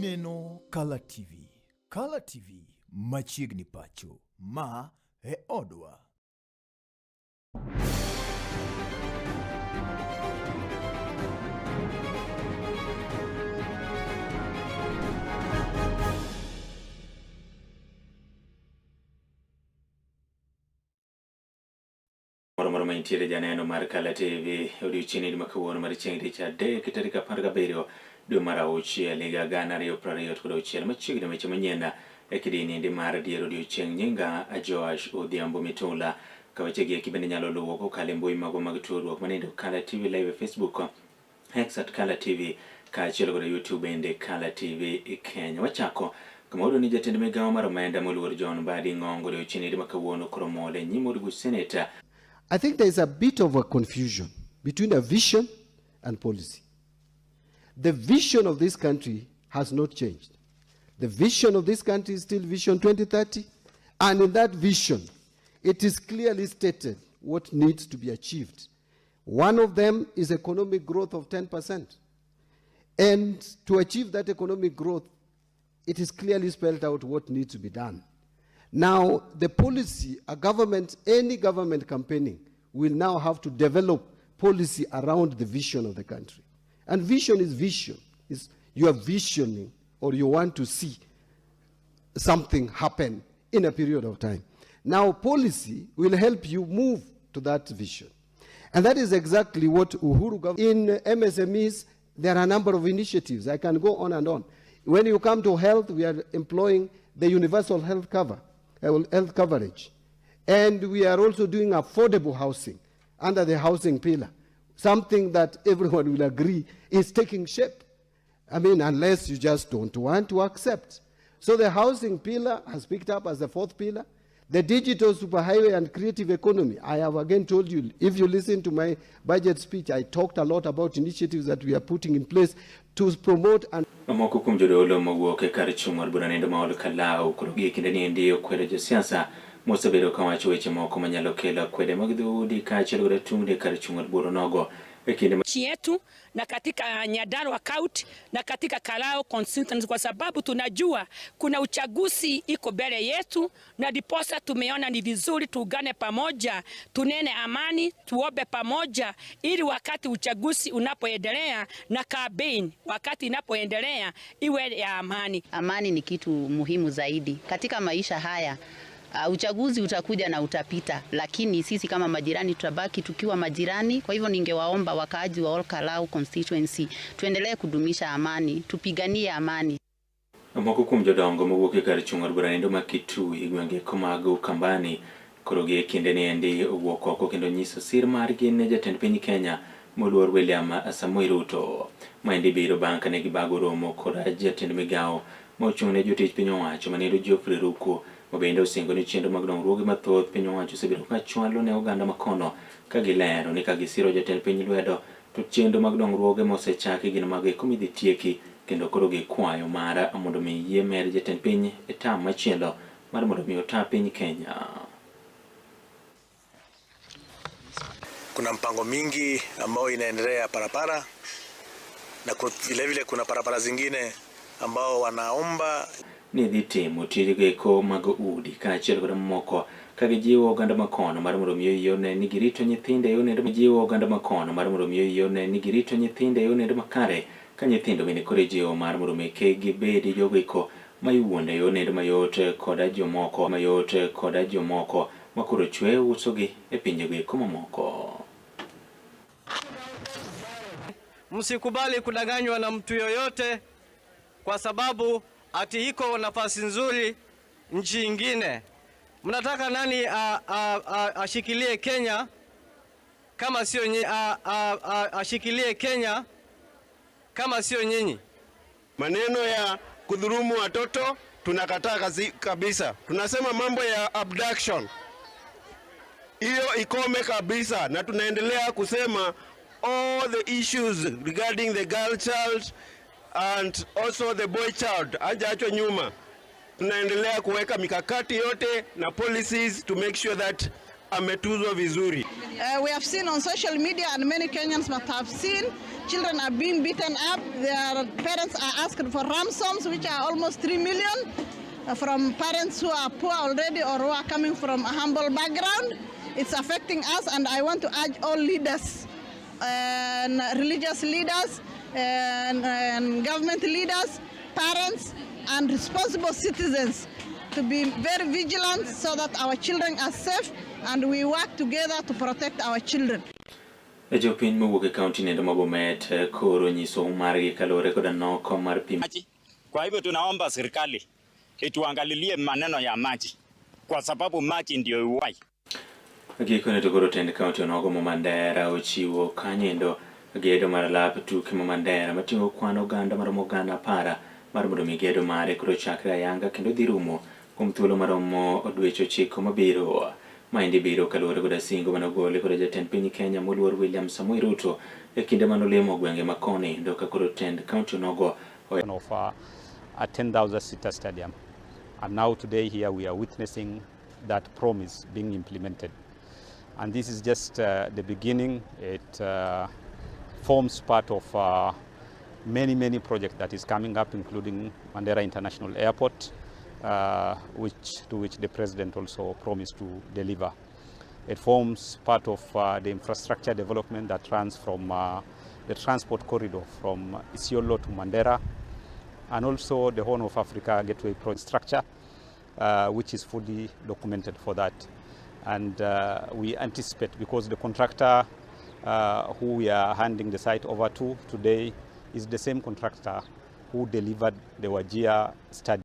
Ineno Kala TV. Kala TV machiegni pacho. Ma e odwa. Moro moro mantiere janeno mar Kala TV odiochieng' ma kawuono mar chieng' tich adek tarik 17 dwe mar auchiel higa 2026 machiegni weche manyien e kidienyendi mar dier odiochieng' nyinga Joash Odhiambo Mitula. Ka weche gi eki bende nyalo luwo kokalo e mbui magwa mag tudruok manindo Kala TV Live e Facebook, X at Kala TV kaachiel kod YouTube bende Kala TV Kenya. Wachako kama wayudo ni jatend migawo mar omenda moluor John Mbadi Ng'ongo odiochieng' ma kawuono koro mol e nyim od buch Senate. I think there is a bit of a confusion between a vision and policy. The vision of this country has not changed. The vision of this country is still Vision 2030, and in that vision, it is clearly stated what needs to be achieved. One of them is economic growth of 10%. And to achieve that economic growth, it is clearly spelled out what needs to be done. Now, the policy, a government, any government campaigning will now have to develop policy around the vision of the country. And vision is vision. It's you are visioning or you want to see something happen in a period of time. Now, policy will help you move to that vision. And that is exactly what Uhuru government. In MSMEs, there are a number of initiatives. I can go on and on. When you come to health, we are employing the universal health cover, health coverage. And we are also doing affordable housing under the housing pillar, something that everyone will agree is taking shape. I mean, unless you just don't want to accept. So the housing pillar has picked up as the fourth pillar. The digital superhighway and creative economy. I have again told you, if you listen to my budget speech, I talked a lot about initiatives that we are putting in place to promote and Moko kuom jodolo mowuok e kar chung' mar bura nindo ma Ol Kalou koro gie kinde ni endi okwedo josiasa mosebedo kawacho weche moko manyalo kelo akwede mag dhoudi kaachiel kod tungni e kar chung' mar bura nogo e kinde nchi yetu na katika Nyandarua County na katika Kalou constituency, kwa sababu tunajua kuna uchaguzi iko mbele yetu, na ndiposa tumeona ni vizuri tuungane pamoja, tunene amani, tuombe pamoja, ili wakati uchaguzi unapoendelea na campaign wakati inapoendelea iwe ya amani. Amani ni kitu muhimu zaidi katika maisha haya. Uchaguzi utakuja na utapita, lakini sisi kama majirani tutabaki tukiwa majirani. Kwa hivyo ningewaomba wakaaji wa Ol Kalou constituency tuendelee kudumisha amani, tupiganie amani. Moko kuom jodongo mowuok e kar chung' od bura nindo ma Kitui e gwenge mag Ukambani koro gie kinde ni endi owuok oko kendo nyiso sir margi ne jatend piny Kenya moluor William Samoei Ruto. Maendi biro bang' kane gibago romo kod jatend migawo ma ochung' ne jotich piny owacho manindo Geoffrey Ruku ma bende osingo ni chenro mag dongruoge mathoth piny owacho osebedo ka chwalo ne oganda makono ka gilero ni ka gisiro jatend piny lwedo to chenro mag dongruoge mosechaki gin mago eko midhi tieki kendo koro gikwayo mar mondo mi yie med jatend piny e tam machielo mar mondo mi ota piny Kenya. Kuna mpango mingi ambao inaendelea ya barabara na vile vile kuna barabara zingine ambao wanaomba ni dhi timo tijego eko mag udi kaachiel kod mamoko ka gijiwo oganda makono mar mondo mi oyie one ni girito nyithindo e yono jiwo oganda makono mar mondo mi oyie one ni girito nyithindo e yono makare ka nyithindo bende koro ijiwo mar mondo mi kik gibedi jogo eko ma iwuondo e yono mayot koda jomoko mayot koda jomoko ma koro chwe usogi e pinjego eko mamoko. Msikubali kudanganywa na mtu yoyote, kwa sababu ati iko nafasi nzuri nchi ingine. Mnataka nani ashikilie Kenya kama sio nyinyi? Ashikilie Kenya kama sio nyinyi? Maneno ya kudhulumu watoto tunakataa kabisa. Tunasema mambo ya abduction hiyo ikome kabisa, na tunaendelea kusema all the issues regarding the girl child and also the boy child hajaachwa nyuma. Tunaendelea kuweka mikakati yote na policies to make sure that ametuzwa vizuri. We have seen on social media, and many Kenyans must have seen, children are being beaten up. Their parents are asked for ransoms, which are almost 3 million, from parents who are poor already or who are coming from a humble background. It's affecting us, and I want to urge all leaders, and religious leaders, and government leaders, parents, and responsible citizens to be very vigilant so that our children are safe and we work together to protect our children. Jopiny mowuok e kaunti nendo ma Bomet koro nyiso margi kaluwore koda nok mar pi. Kwa hivyo tunaomba serikali ituangalilie maneno ya maji, kwa sababu maji ndio uhai. Gikone to koro tend kaunti onogo ma Mandera ochiwo kanyendo gedo mar lap tuke ma Mandera mating'o kwan oganda maromo 10,000 mar mondo mi gedo mare koro chakre ayanga kendo dhi rumo kuom thuolo maromo dweche 9 mabiro. Maendi biro kaluwore koda singo manogol kod jatend piny Kenya moluor William Samoei Ruto e kinde manolimo gwenge makoni ndo ka koro tend kaunti onogo of a 10,000 seater stadium, and now today here we are witnessing that promise being implemented, and this is just the beginning. It forms part of many projects that is coming up, including Mandera International Airport, to which the president also promised to deliver. It forms part of the infrastructure development that runs from the transport corridor from Isiolo to Mandera, and also the Horn of Africa Gateway project structure, which is fully documented for that. And we anticipate, because the contractor who we are handing the site over to today is the same contractor who delivered the Wajir study.